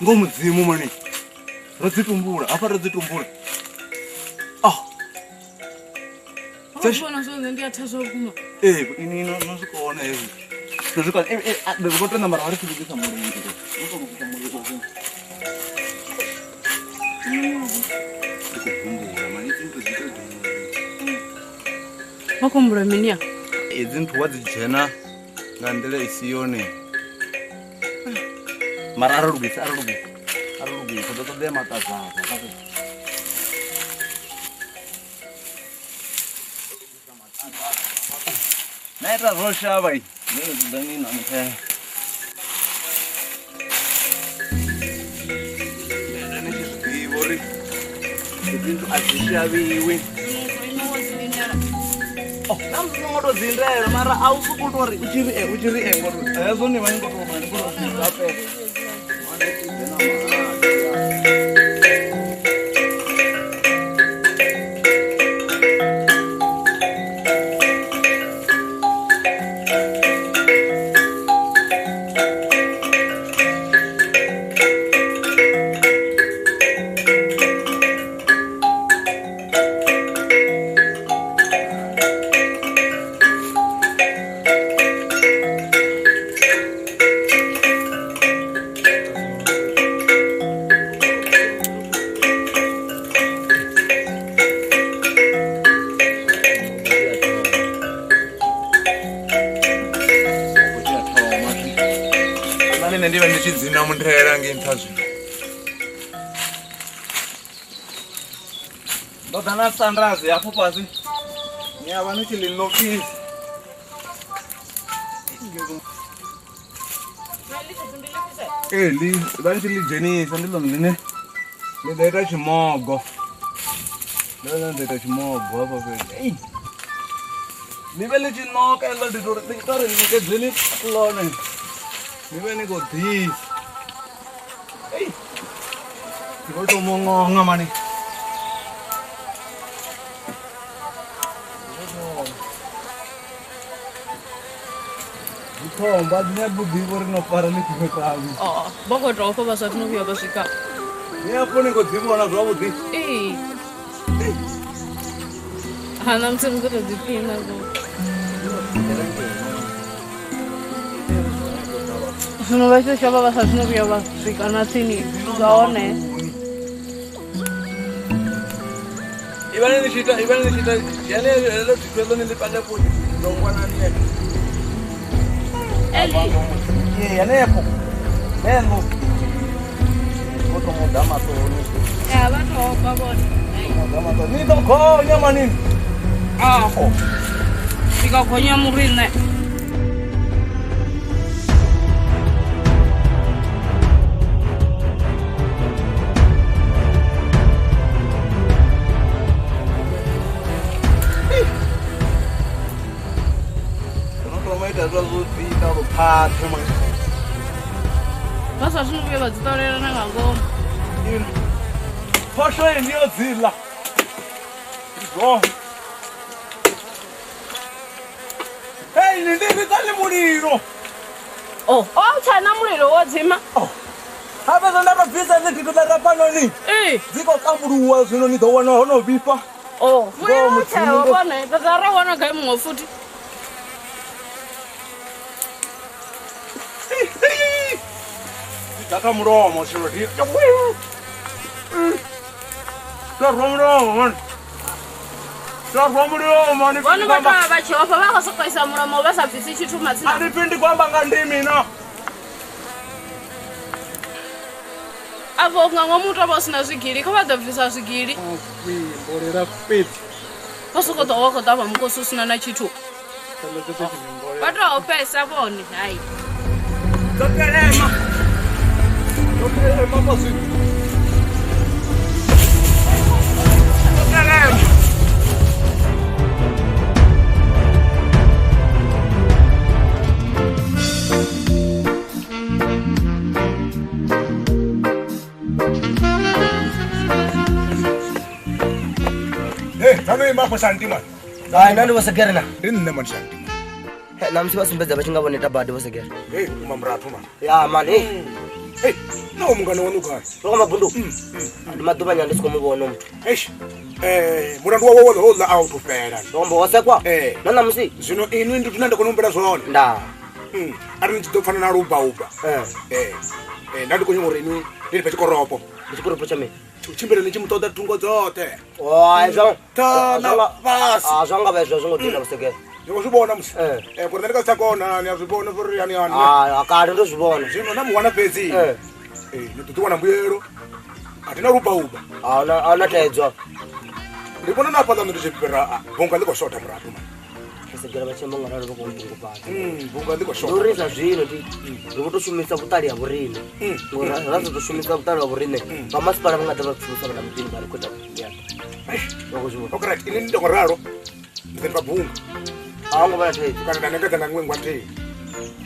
Ngo mudzimu mani ro dzi tumbula hafha ro dzi tumbula. Ah. Vhona zwo nṋe ndi a tha zwa vhukuma. Ee, ini no no zwi kona hezwi. No zwi kona. Eh, eh, ri khou tou namba ra ri tshi lugisa mulilo. Ro tou lugisa mulilo zwino. Ndi khou humbula mani idzi nthu dzi tou Vha khou humbula mini ya? Hedzi nthu wa dzi dzhena nga nḓila i si yone. Mara a ri lugise, a ri lugise. A ri lugise, ḓo ṱoḓea maṱazaza. Na ita zwo shavha i. Nṋe dzudzani na nṱhe. Nṋe ni tshi zwi ḓivha uri hedzi nthu a dzi shavhiwi. Oh, na musi songo to dzi lindela mara a u sokou tou ri u tshi ri e u tshi ri e ngori hezwo ni vha ni khou tou ni khou tou zwi hape. Nṋe ndi vha ndi tshi dzina mundela ngei nṱha zwino. Ndo ḓa na sandazi hafho fhasi ni a vha ni tshi ḽi ṋokisa. Ee, ḽi vha ni tshi ḽi dzhenisa ndi ḽone ḽine ḽi ḓo ita tshimogo. Ndi ḽone ḽine ḓo ita tshimogo hafha fhethu. Ei ḽi vhe ḽi tshi ṋoka heḽo ndi tou ri tou ri ṋekedzeni ḽone ni vhe ni khou ḓisa. Ei ndi khou tou muṅoṅa mani. Dzikhombo a dzi nyagi u ḓivha uri no fara ḽifhio tavhi. Oh, vha khou tou ofha vha sathu no vhuya vha swika. Ni hafho ni khou dzi vhona zwavhuḓi. Ee. Ha na musi ni khou tou ḓiphina vho. Zwino vha tshi shavha vha sathu no vhuya vha swika na tsini zwa hone. Ivhani ni tshi ita, ivhani ni tshi ita, dzhiani heḽo thikhedzo ni ḽi pange futhi ndongwanani ye. Eli. Ee, henefho. Heḽo. Vho to mu ḓa maṱoni. Ya vha to ofha vhone. Mu ḓa maṱoni. Ni ḓo gonya manini. Afho. Ndi ka gonya muri nṋe. No thoma ita zwa zwo ita luphathe mani. Vha sa zwino vhuya vha dzi ṱolela na nga ngomu. Phosho iyi ndi yo dziḽa. Ndi zwone. Ini ndi ridzani mulilo. Oh, oh tshana mulilo wo dzima. Oh. Hafha zwo nda to bvisa nṋe dito ḽa rafhanoni. Ee. Dzi khou kambuluwa zwino ni ḓo wana ho no vhifha. Oh, Ngoho mulilo Mudzimu tsheo ndo- vhone ḓa ra wana gai muṅwe futhi. Dzi ḓa kha mulomo tshilo ndi. Ḓa rwa mulomo mani. Ḓa rwa mulomo mani. Vhone vha tou vha tshi ofha vha khou sokou isa mulomo vha sa bvisi tshithu matsina. A ndi pfi ndi khou amba nga ndimi na. Afho nga ngomu u tou vha u sina zwigili kha vha ḓo bvisa zwigili. Mbolela fhedzi. Vha sokou ḓo vha khou ṱavha mukosi u sina na tshithu. Vha tou ofhesa vhone hai. Dzo kelema. Dzo kelema fhasi. Dzo kelema. Hey, nano imba afho Shanti man. Hai, nṋe ndi Vho Segere na. Ndi nṋe man Shanti man. He, ṋamusi vha sumbedza vha tshi nga vho neta badi Vho Segere. Hey, vhukuma murathu man. Ya man, hey. Hey, na uyu mungana waṋu gai? Ro kwama bundu. Ndi maḓuvha nyana ndi si khou mu vhona muthu. Eish. Mulandu wawe woḽa houḽa a u tou fhela. Ndo amba wa sekwa? Eh. Na ṋamusi? Zwino inwi ndi zwine nda kona u humbela zwone. Nda. Arali ni tshi ḓo pfana na lubauba. Eh. Nda ndi khou nyanga uri inwi ndi lifhe tshikoropo. Ndi tshikoropo tsha mini? Tshimbile ni tshi mu ṱoḓa thungo dzoṱhe. Oh, ai zwa. Nṱha na fhasi. Ah, zwa nga vha hezwo a zwo ngo dina Vho Segere. Ni khou zwi vhona musi. Eh. Ngori nṋe ndi nga si tsha kona, ni a zwi vhona uri hani hani. Ah, kale ndo zwi vhona. Zwino na mu wana fhedzi. Eh. Ni ḓo ḓi wana mbuyelo. A thi na lubauba. A huna, a huna thaidzo. Ndi vhona na hafhaḽa ndi tshi fhira bunga ḽi khou shotha murathu man. Vho Segere vha tshi amba ngauralo vha khou nṱungufhadza. Bunga ḽi khou Ndi shotha. uri zwa zwino ndi ri vho tou shumisa vhuṱali ha vhoriṋe. Ngori ra sa ḓo shumisa vhuṱali ha vhoriṋe, vha masipala vha nga ḓa vha pfulusa vhana muḓini vha ri khou ita ya. Vha khou zwi vhona. Okay, right. Ini ndi ngo ralo. Ndi ḓo bunga. A hu ngo vha na thaidzo. Kana nda ṋekedza nga ṅwengwa nthihi.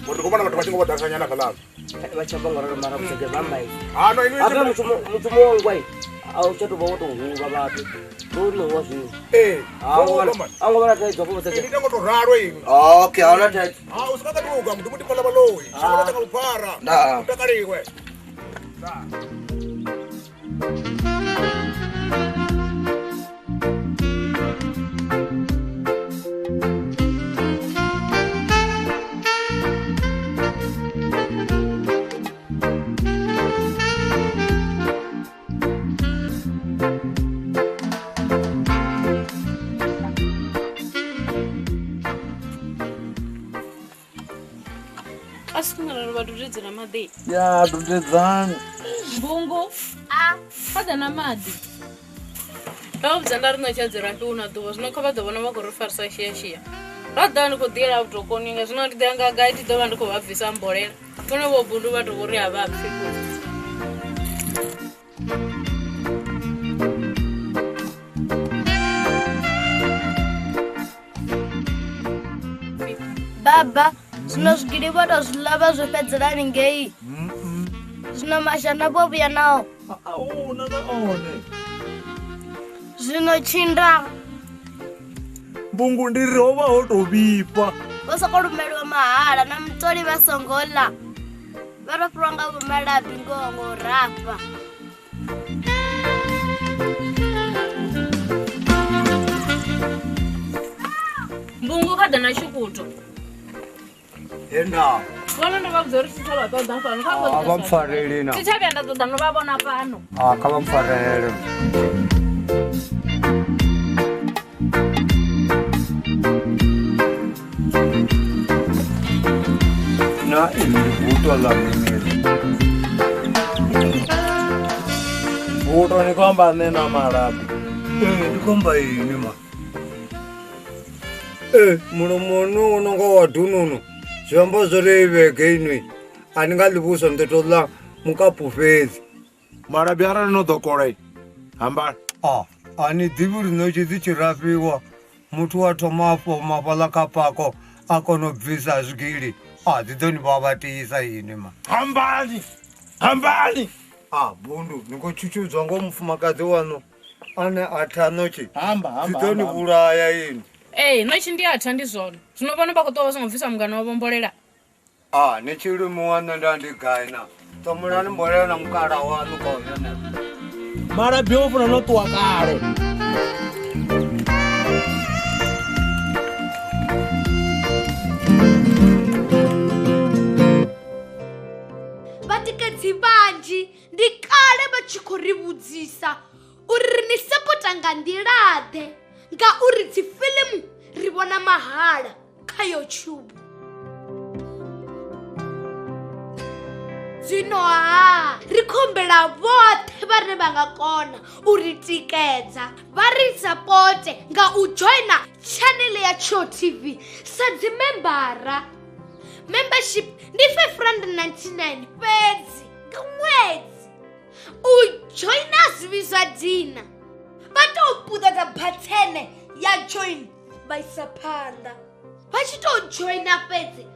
Ngori ndi khou vhona vhathu vha tshi ngo vho ḓalesa nyana hafhaḽa. Vha tshi amba ngauralo mara Vho Segere vha amba izwi. Ha, no, inwi Habe mushumo wa ngwai a u tsha tou vha wo tou huvha vhathu. Ndo no wa zwino. Eh, A hu ngo vha na thaidzo hafho Vho Segere. Ndi ngo tou ralo inwi. Okay, a hu na thaidzo. Ha, u swika ka luga muḓi muḓi fhaḽa vhaloi. Shango ḽoṱhe nga vhuphara. Ndaa. U takaliwe. A si khwine vha dudedze na maḓi. Ya dudedzani. Mbungu. A. Kha ḓa na maḓi. Nda vha vhudza nda ri ṋetshedze rafhi una ḓuvha zwino kha vha ḓo vhona vha khou ri farisa shiashia. Ra ḓa ndi khou ḓiela vhutokoni nga zwino ndi ḓo ya nga gai ndi ḓo vha ndi khou vha bvisa mbolela. Vhone vho bundu vha tou ri a vha pfi. Baba, zwino zwigili vho tou zwi ḽa vha zwi fhedzelani ngei. Zwino mashana vho vhuya nao. A huna na one. Zwino tshinda Mbungu ndi ri ho vha ho tou vhifha. vho sokou lumeliwa mahala na mutoli vha songo ḽa. Vha tou fhirwa nga vho malabi ngoho ngo u rafha. Mbungu kha ḓa na tshikuto. He nda. Vhone ndo vha vhudza uri thi tsha vha ṱoḓa fhano. Kha vha A vha mpfareli na. Thi tsha vhuya nda ṱoḓa no vha vhona fhano. A kha vha mpfarele. Na ini ndi buto ḽa mimiri. Buto ni khou amba nṋe na malabi. Ee, ndi khou amba ini ma. Mulomo wanu wo no nga wa dununu. Zwi amba zwori heyi vhege inwi a ni nga ḽi vhuswa ni ḓo tou ḽa mukapu fhedzi. Malabi arali no ḓo kola hambani. A, a ni ḓivhi uri ṋotshi dzi tshi rafhiwa muthu wa thoma a fhoma fhaḽa kha pako a kona u bvisa zwigili. A dzi ḓo ni vhavhatisa ini ma. Hambani. Hambani. A bundu ni khou tshutshudzwa ngo mufumakadzi waṋu ane a tha ṋotshi. Hamba, hamba. Dzi ḓo ni vhulaya ini. Ee, ṋotshi ndi atha ndi zwone. Zwino vhone vha khou ṱuwa vha songo bvisa mungana wavho mbolela. A ni tshi limiwa nṋe nda ndi gai na ṱomulani mbolela na mukala waṋu khoyo henefho. Malabi o funa no ṱuwa kale. Vhatikedzi vhanzhi ndi kale vha tshi khou ri vhudzisa uri ri ni sapota nga nḓila-ḓe ngauri dzifilimu ri vhona mahala kha YouTube. Zwino ha ri khou humbela vhoṱhe vhane vha nga kona u ri tikedza vha ri sapote nga u joina tshanele ya Tsho TV sa dzimembara. Membership ndi 599 fhedzi nga ṅwedzi. U joina zwi vhidzwa dina, vha tou puṱedza bathene ya join vha isa phanḓa. Vha tshi tou joina fhedzi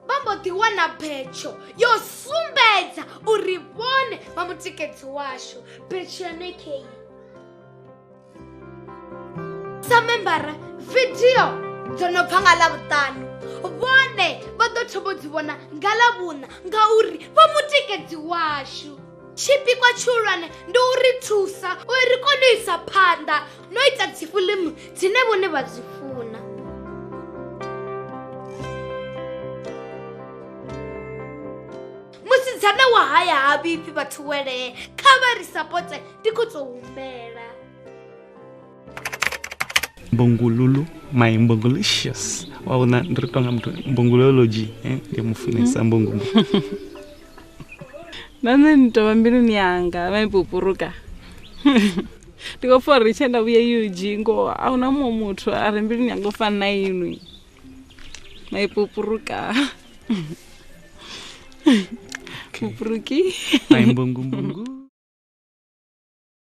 vha mbo ḓi wana betsho yo sumbedza uri vhone vha mutikedzi washu. Betsho ya nekei sa membara vidio dzo no bva nga Ḽavhuṱanu vhone vha ḓo thoma u dzi vhona nga Ḽavhuṋa ngauri vha mutikedzi washu. Tshipikwa tshihulwane ndi u ri thusa uri ri kone u isa phanḓa no ita dzifilimu dzine vhone vha dzi funa. Musidzana wa haya ha vhifhi vhathu welee, kha vha ri sapote, ndi khou tou humbela. Mbongululu, my mbongolicious. Wa vhona ndi ri tonga muthu mbongolology, ndi mufunesa mbongo. Na nṋe ni tovha mbiluni yanga vha ipupuruka. Ndi khou pfa uri tshe nda vhuya UG ngoho a huna muṅwe muthu a re mbiluni yanga u fana na inwi. Maipupuruka. Pupuruki. My mbongo mbongo.